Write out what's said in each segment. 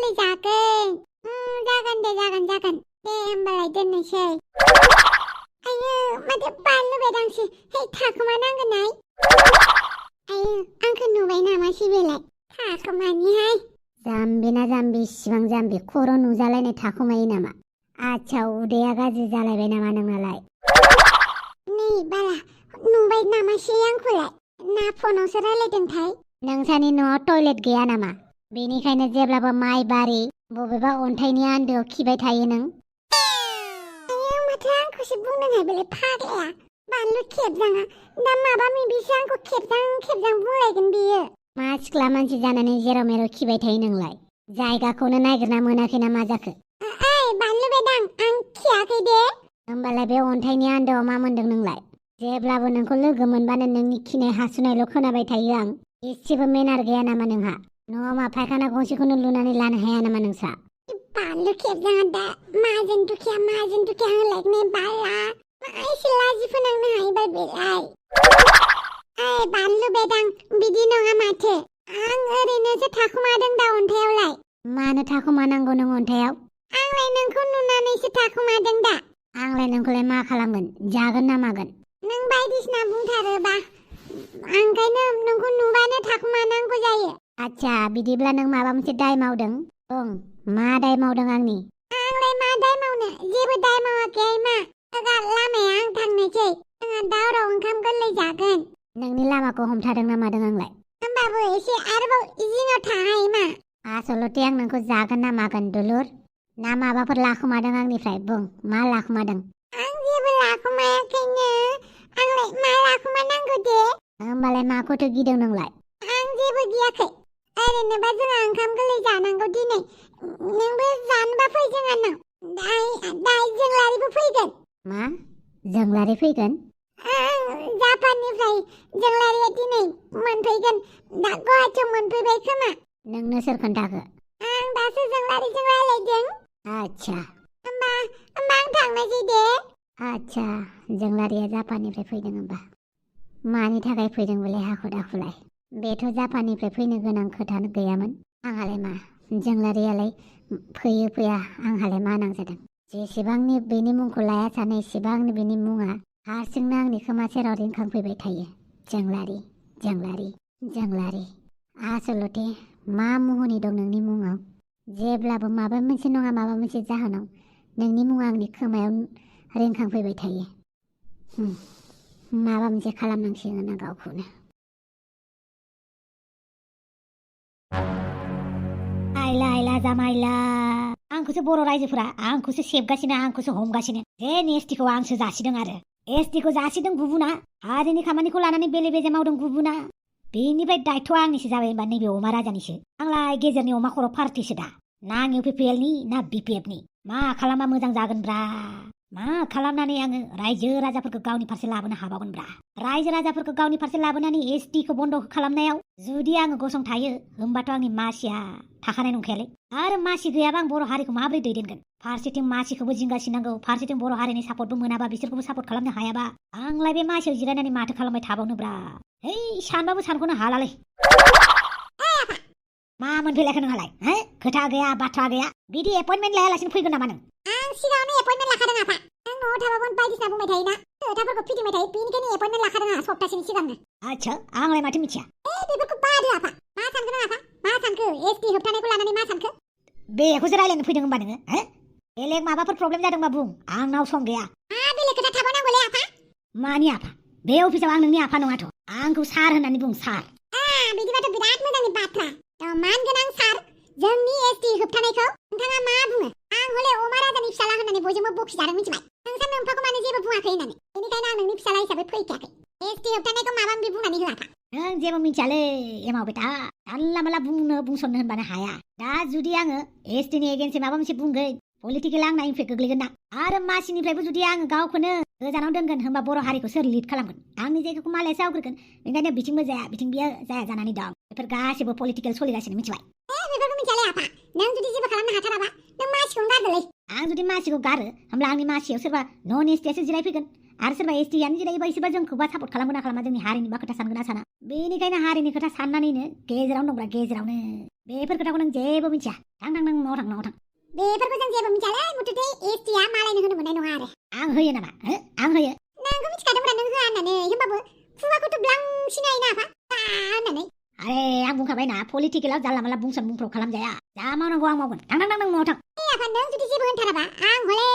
गोरलै जागोन। जागोन दे जागोन। दे होमबालाय दोननोसै। आयो माथो बानलु बेदांसो। है थाखोमानांगोनहाय। आयो आंखौ नुबाय नामासै बेलाय? थाखोमानिहाय। जाम्बिना जाम्बि इसिबां जाम्बि खर' नुजालायनाय थाखोमायो नामा? आच्छा उदैया गाज्रि जालायबाय नामा नोंनालाय? नै बाला नुबाय नामासै आंखौलाय? ना फनावसो रायलायदोंथाय? नोंसानि न'आव टयलेट गैया नामा? बेनिखायनो जेब्लाबो माइ बारि बबेबा अन्थाइनि आन्दोआव खिबाय थायो नों? आयो माथो आंखौसो बुंदोंहाय बेलाय फाग्लाया। बानलु खेबजाङा दा माबा मिबिसो आंखौ खेबजां बुंलायगोन बियो। मा सिख्ला मानसि जानानै जेराव मेराव खिबाय थायो नोंलाय? जायगाखौनो नागिरना मोनाखै ना मा जाखो? ओइ बानलु बेदां आं खियाखै दे। होमबालाय बे अन्थाइनि आन्दोआव मा मोनदों नोंलाय? जेब्लाबो नोंखौ लोगो मोनबानो नोंनि खिनाय हासुनायल' खोनाबाय थायो आं। एसेबो मेनार गैया नामा नोंहा? न'आव मा फायखाना गंसेखौनो लुनानै लानो हाया नामा नोंसा? बानलु खेबजाङा दा माजों दुखिया होनलायगोन बाला। मा एसे लाजि फोनांनो हायोबा बेलाय? ओइ बानलु बेदां बिदि नङा माथो। आं ओरैनोसो थाखुमादों दा अन्थायावलाय। मानो थाखुमानांगौ नों अन्थायाव? आंलाय नोंखौ नुनानैसो थाखुमादों दा। आंलाय नोंखौलाय मा खालामगोन? जागोन ना मागोन? नों बायदिसिना बुंथारोबा ओंखायनो नोंखौ नुबानो थाखुमानांगौ जायो। आच्छा बिदिब्ला नों माबा मोनसे दाय मावदों? बुं मा दाय मावदों आंनि? आंलाय मा दाय मावनो? जेबो दाय मावाखै मा। लामाया आं थांनोसै। जोंहा दावराव ओंखाम गोरलै जागोन। नोंनि लामाखौ हमथादों ना मादों आंलाय? होमबाबो एसे आरोबाव जिङाव थाहाय मा। आसलथे आं नोंखौ जागोन ना मागोन दुलुर? ना माबाफोर लाखुमादों आंनिफ्राय? बुं मा लाखुमादों? आं जेबो लाखुमायाखैनो। आंलाय मा लाखुमानांगौ दे? होमबालाय माखौथो गिदों नोंलाय? आं जेबो गियाखै। ओरैनोबा जोंहा ओंखाम गोरलै जानांगौ दिनै। नोंबो जानोबा फै जोंहानाव। दाय जोंलारिबो फैगोन। मा? जोंलारि फैगोन? जापाननिफ्राय जोंलारिया दिनै मोनफैगोन। दा गुवाहाटियाव मोनफैबाय खोमा। नोंनो सोर खोन्थाखो? आं दासो जोंलारिजों रायलायदों। आच्छा। होमबा आं थांनोसै दे। आच्छा जोंलारिया जापाननिफ्राय फैदों होमबा। मानि थाखाय फैदों बेलाय हाखु दाखुलाय? बेथ' जापाननिफ्राय फैनो गोनां खोथा गैयामोन। आंहालाय मा? जोंलारियालाय फैयो फैया आंहालाय मा नांजादों? जेसेबांनि बेनि मुंखौ लाया सानो एसेबांनो बेनि मुङा हारसिंनो आंनि खोमा सेराव रिंखांफैबाय थायो। जोंलारि। आसलथे मा मुहुनि दं नोंनि मुङाव? जेब्लाबो माबा मोनसे नङा माबा मोनसे जाहोनाव नोंनि मुङा आंनि खोमायाव रिंखांफैबाय थायो। माबा मोनसे खालामनांसिगोन आं गावखौनो। आइला जामाइला आंखौसो बर' रायजोफोरा आंखौसो सेबगासिनो आंखौसो हमगासिनो। जेन एसटिखौ आंसो जासिदों आरो एसटिखौ जासिदों गुबुना। हारिनि खामानिखौ लानानै बेले बेजे मावदों गुबुना। बेनिफ्राय दायथ'आ आंनिसो जाबाय होनबा नैबे अमा राजानिसो। आंलाय गेजेरनि अमा खर' पार्टिसो दा। ना आं इउपिपिएलनि ना बिपिएफनि। मा खालामबा मोजां जागोनब्रा? मा खालामनानै आङो रायजो राजाफोरखौ गावनि फारसे लाबोनो हाबावगोनब्रा? रायजो राजाफोरखौ गावनि फारसे लाबोनानै एसटिखौ बन्द खालामनायाव जुदि आङो गसंथायो होमबाथ' आंनि मासिया थाखानाय नंखायालै। आरो मासि गैयाबा आं बर' हारिखौ माबोरै दैदेनगोन? फारसेथिं मासिखौबो जिंगासिनांगौ, फारसेथिं बर' हारिनि सापर्टबो मोनाबा बिसोरखौबो सापर्ट खालामनो हायाबा आंलाय बे मासियाव जिरायनानै माथो खालामबाय थाबावनोब्रा? है सानबाबो सानख'नो हालालै। मा मोनफैलायखो नोंहालाय? खोथा गैया बाथ्रा गैया बिदि एपइन्टमेन्ट लायालासिनो फैगोन नामा नों? आं सिगाङावनो एपइन्टमेन्ट लाखादों आफा। नों न'आव थाबाबो बायदिसिना बुंबाय थायोना, खोथाफोरखौ फिदिंबाय थायो, बेनिखायनो एपइन्टमेन्ट लाखादों आंहा सप्तासेनि सिगांनो। आच्छा आंलाय माथो मिथिया? बेफोरखौ बादो आफा। मा सानखो नों आफा? मा सानखो? एसटि होबथानायखौ लानानै मा सानखो? बेखौसो रायलायनो फैदों होनबा नोङो? बेलेग माबाफोर प्रब्लेम जादोंबा बुं, आंनाव सम गैया। मा बेलेग खोथा थाबावनांगौलै आफा? मानि आफा? बे अफिसाव आं नोंनि आफा नङाथ'। आंखौ सार होननानै बुं, सार। बिदिबाथ' बिराद मोजांनि बाथ्रा। मानगोनां सार, जोंनि एसटि होबथानायखौ नोंथाङा मा बुङो? आं हले अमा राजानि फिसाला होननानै बयजोंबो बखिजादों मिथिबाय। नोंसोर नोमफाखौ माने जेबो बुङाखै होननानै। बेनिखायनो आं नोंनि फिसाला हिसाबै फैखायाखै। एसटि होबथानायखौ माबा माबि बुंनानै हो आफा। नों जेबो मिथियालै एमाव बेटा। जानला माला बुंसननो होनबानो हाया। दा जुदि आङो एसटिनि एगेन्सै माबा मोनसे बुंगोन, पलिटिकेल आंना इमपेक्ट गोग्लैगोन ना। आरो मासिनिफ्रायबो जुदि आङो गावखौनो गोजानाव दोनगोन होनबा बर' हारिखौ सोर लिड खालामगोन? आंनि जायगाखौ मालायसो आवग्रिगोन। बेनिखायनो बिथिंबो जाया बिथिं बियो जाया जानानै दं। बेफोर गासिबो पलिटिकेल सोलिगासिनो मिथिबाय। बेफोरखौ मिथियालै आफा। नों जुदि जेबो खालामनो हाथाराबा नों मासिखौनो गारदोलै। आं जुदि मासिखौ गारो होमब्ला आंनि मासियाव सोरबा नन एसटियासो जिरायफैगोन। आरो सोरबा एसटियानो जिरायोबा इसोरबा जोंखौबा सापर्ट खालामगोन ना खालामा, जोंनि हारिनि मा खोथा सानगोन ना साना। बेनिखायनो हारिनि खोथा साननानैनो गेजेरावनो दंब्रा, गेजेरावनो। बेफोर खोथाखौ नों जेबो मिथिया। थां थां न'आव थां, न'आव थां। बेफोरखौ जों जेबो मिथियालै मुथुथे एसटिया मालायनो होनो मोननाय नङा आरो। आं होयो नामा? आं होयो। नोंखौ मिथिखादोंब्रा नों होआ होननानै, होमबाबो खुगाखौथ' ब्लां सिनायोना आफा होननानै। आरे आं बुंखाबायना, पलिटिकेलाव जानला मानला बुंसन बुंफ्राव खालामजाया। जा मावनांगौ आं मावगोन। थां थां थां न'आव थां। आफा नों जुदि जेबो होनथाराबा आं हले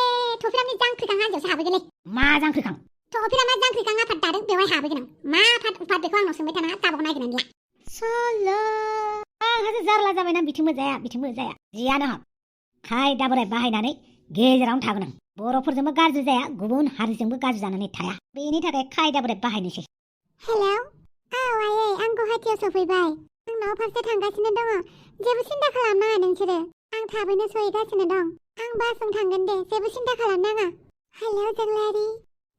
थफिरामनि जांख्रिखां हान्जायावसो हाबहैगोनलै। मा जांख्रिखां? थफिरामा जांख्रिखां आफाद दादों बेवहाय हाबहैगोन आं। मा आफाद बेखौ आंनाव सोंबाय थानाङा, गावबागाव नागिरनानै ला। साला आंहासो जारला जाबायना, बिथिंबो जाया बिथिंबो जाया। जियानो हक, खायदा बोराय बाहायनानै गेजेरावनो थागोन आं। बर'फोरजोंबो गाज्रि जाया, गुबुन हारिजोंबो गाज्रि जानानै थाया। बेनि थाखाय खायदा बोराय बाहायनोसै। हेलौ, औ आयै, आं गुवाहाटियाव सफैबाय। आं न' फारसे थांगासिनो दङ। जेबो सिन्था खालामनाङा नोंसोरो। आं थाबैनो सहैगासिनो दं। आं बासजों थांगोन दे, जेबो सिन्था खालामनाङा। हेलौ जोंलारि,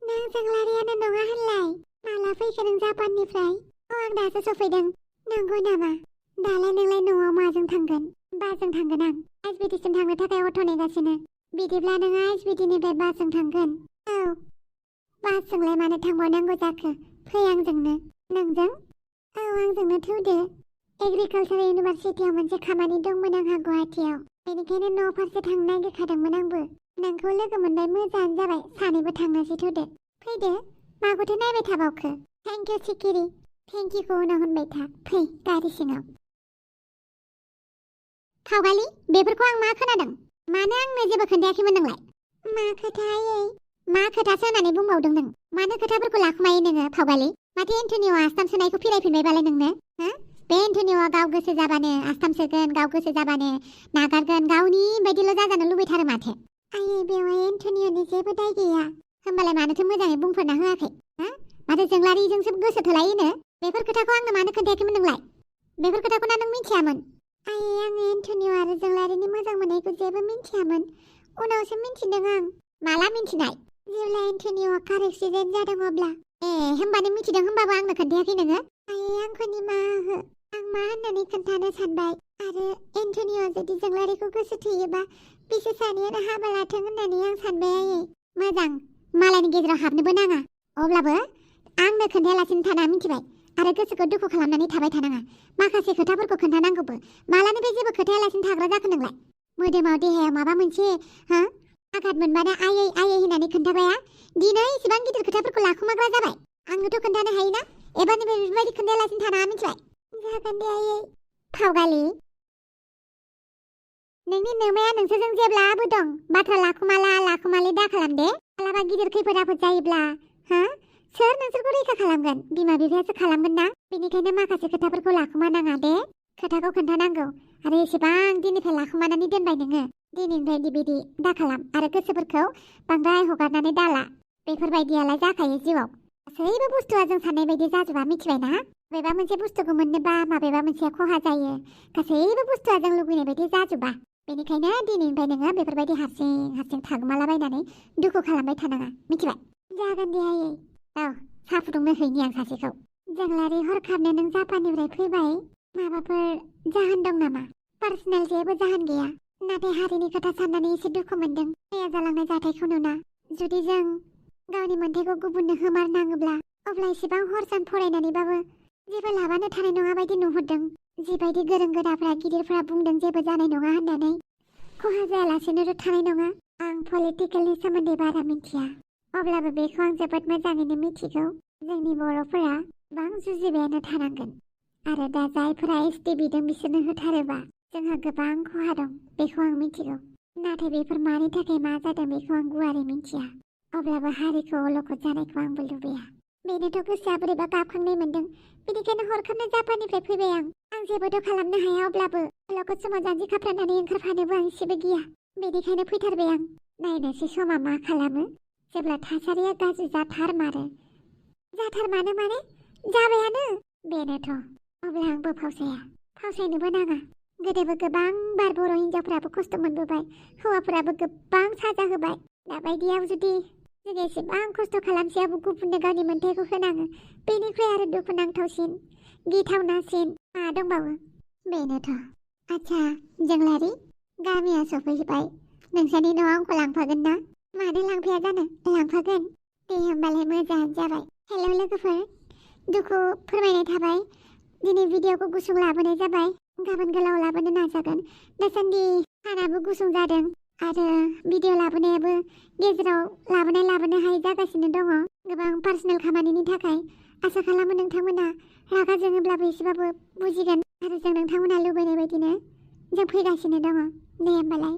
नों जोंलारियानो नङा होनलाय? माला फैखो नों जापाननिफ्राय? आं दासो सफैदों। नंगौ नामा? दालाय नोंलाय न'आव माजों थांगोन? बासजों थांगोन आं। आइसबिटिसिम थांनो थाखाय अट' नेगासिनो। बिदिब्ला नों आइसबिटिनिफ्राय बासजों थांगोन? औ। बासजोंलाय मानो थांबावनांगौ जाखो? फै आंजोंनो। नोंजों? औ, आंजोंनो थौदो। एग्रिकालसार इउनिभारसिटियाव मोनसे खामानि दंमोन आंहा गुवाहाटियाव। बेनिखायनो न' फारसे थांनो नागिरखादोंमोन आंबो। नोंखौ लोगो मोनबाय, मोजाङानो जाबाय। सानैबो थांनोसै थौदो। फैदो। माखौथो नायबाय थाबावखो? थेंक इउ सिखिरि। थेंक इउखौ उनाव होनबाय था। फै गारि सिङाव। फावगालि, बेफोरखौ आं मा खोनादों? मानो आंनो जेबो खोन्थायाखैमोन नोंलाय? मा खोथा आयै? मा खोथासो होननानै बुंबावदों नों? मानो खोथाफोरखौ लाखुमायो नोङो फावगालि? माथो एन्टनिय'आ आस्थाम सोनायखौ फिरायफिनबायबालाय नोंनो? बे एन्टनिय'आ गाव गोसो जाबानो आस्थाम सोगोन, गाव गोसो जाबानो नागारगोन, गावनि बायदिल' जाजानो लुबैथारो माथो। आयै, बेवहाय एन्टनिय'नि जेबो दाय गैया। होमबालाय मानोथो मोजाङै बुंफोरना होआखै? माथो जोंलारिजोंसो गोसो थोलायोनो? बेफोर खोथाखौ आंनो मानो खोन्थायाखैमोन नोंलाय? बेफोर खोथाखौ ना नों मिथियामोन? आयै, आङो एन्टनिय' आरो जोंलारिनि मोजां मोननायखौ जेबो मिथियामोन। उनावसो मिथिदों आं। माला मिथिनाय? जेब्ला एन्टनिय'आ कार एक्सिडेन्ट जादों अब्ला। ए, होमबानो मिथिदों, होमबाबो आंनो खोन्थायाखै नोङो? आयै, आंखौ निमाहा हो। आं मा होननानै खोन्थानो सानबाय। आरो एन्टनिय'आ जुदि जोंलारिखौ गोसो थोयोबा बिसोर सानैयानो हाबा लाथों होननानै आं सानबाय आयै। मोजां, मालायनि गेजेराव हाबनोबो नाङा। अब्लाबो आंनो खोन्थायालासिनो थाना, मिथिबाय? आरो गोसोखौ दुखु खालामनानै थाबाय थानाङा। माखासे खोथाफोरखौ खोन्थानांगौबो। मालानिफ्राय जेबो खोथायालासिनो थाग्रा जाखो नोंलाय? मोदोमाव देहायाव माबा मोनसे आघात मोनबानो आयै आयै होननानै खोन्थाबाया? दिनै इसिबां गिदिर खोथाफोरखौ लाखुमाग्रा जाबाय। आंनोथ' खोन्थानो हायोना? एबारनिफ्राय बेफोरबायदि खोन्थायालासिनो थानाङा, मिथिबाय? जागोन दे आयै। फावगालि, नोंनि नोमाया नोंसोरजों जेब्लाबो दं। बाथ्रा लाखुमालि दा खालाम दे। मालाबा गिदिर खैफोद आफोद जायोब्ला सोर नोंसोरखौ रैखा खालामगोन? बिमा बिफायासो खालामगोन ना? बेनिखायनो माखासे खोथाफोरखौ लाखुमानाङा दे। खोथाखौ खोन्थानांगौ। आरो एसेबां दिननिफ्राय लाखुमानानै दोनबाय नोङो। दिनैनिफ्राय बिदि दा खालाम आरो गोसोफोरखौ बांद्राय हगारनानै दाला। बेफोरबायदियालाय जाखायो जिउआव। गासैबो बुस्थुआ जों साननाय बायदि जाजोबा, मिथिबायना? माबेबा मोनसे बुस्थुखौ मोननोबा माबेबा मोनसेया खहा जायो। गासैबो बुस्थुआ जों लुबैनाय बायदि जाजोबा। बेनिखायनो दिनैनिफ्राय नोङो बेफोरबायदि हारसिं थागोमालाबायनानै दुखु खालामबाय थानाङा, मिथिबाय? जागोन दे आयै। औ, साहा फुदुंनो हैनि आं सासेखौ। जोंलारि, हरखाबनो नों जापाननिफ्राय फैबाय। माबाफोर जाहोन दं नामा? पार्सनेल जेबो जाहोन गैया। नाथाय हारिनि खोथा साननानै एसे दुखु मोनदों। मैया जालांनाय जाथायखौ नुना। जुदि जों गावनि मोन्थाइखौ गुबुननो होमारनाङोब्ला अब्ला एसेबां हर सान फरायनानैबाबो जेबो लाबानो थानाय नङा बायदि नुहुरदों। जिबायदि गोरों गोराफ्रा गिदिरफ्रा बुंदों जेबो जानाय नङा होननानै, खहा जायालासेनोथ' थानाय नङा। आं पलिटिकेलनि सोमोन्दै बारा मिथिया। अब्लाबो बेखौ आं जोबोद मोजाङैनो मिथिगौ। जोंनि बर'फोरा गोबां जुजिबायानो थानांगोन। आरो दा जायफोरा एसटि बिदों बिसोरनो होथारोबा जोंहा गोबां खहा दं। बेखौ आं मिथिगौ। नाथाय बेफोर मानि थाखाय मा जादों बेखौ आं गुवारै मिथिया। अब्लाबो हारिखौ अलखद जानायखौ आंबो लुबैया। बेनोथ' गोसोआ बोरैबा गाबखांनाय मोनदों। बेनिखायनो हरखाबनो जापाननिफ्राय फैबाय आं। आं जेबोथ' खालामनो हाया, अब्लाबो अलखद समाव जान्जि खाफ्रानानै ओंखारफानोबो आं एसेबो गिया। बेनिखायनो फैथारबाय आं। नायनोसै समा मा खालामो। जेब्ला थासारिया गाज्रि जाथारमारो माने जाबायानो। बेनोथ'। अब्ला आंबो फावसायनोबो नाङा। गोदोबो गोबां बार बर' हिनजावफ्राबो खस्थ' मोनबोबाय। हौवाफोराबो गोबां साजा होबाय। दाबायदियाव जुदि जों एसेबां खस्थ' खालामसेयावबो गुबुननो गावनि मोन्थाइखौ होनाङो, बेनिफ्राय आरो दुखुनांथावसिन, गिथावनासिन मा दंबावो? बेनोथ'। आच्छा जोंलारि, गामिया सफैबाय। नोंसानि न'आव आंखौ लांफागोन ना? मानो लांफाया जानो? लांफागोन। दे होमबालाय मोजाङानो जाबाय। हेलौ लोगोफोर, दुखु फोरमायनाय थाबाय। दिनै भिडिअखौ गुसुं लाबोनाय जाबाय, गाबोन गोलाव लाबोनो नाजागोन। दासान्दि सानाबो गुसुं जादों आरो भिडिअ लाबोनायाबो गेजेराव लाबोनो हायै जागासिनो दङ, गोबां पार्सनेल खामानिनि थाखाय। आसा खालामो नोंथांमोना रागा जोङोब्लाबो एसेबाबो बुजिगोन आरो जों नोंथांमोना लुबैनाय बायदिनो जों फैगासिनो दङ। दे होमबालाय।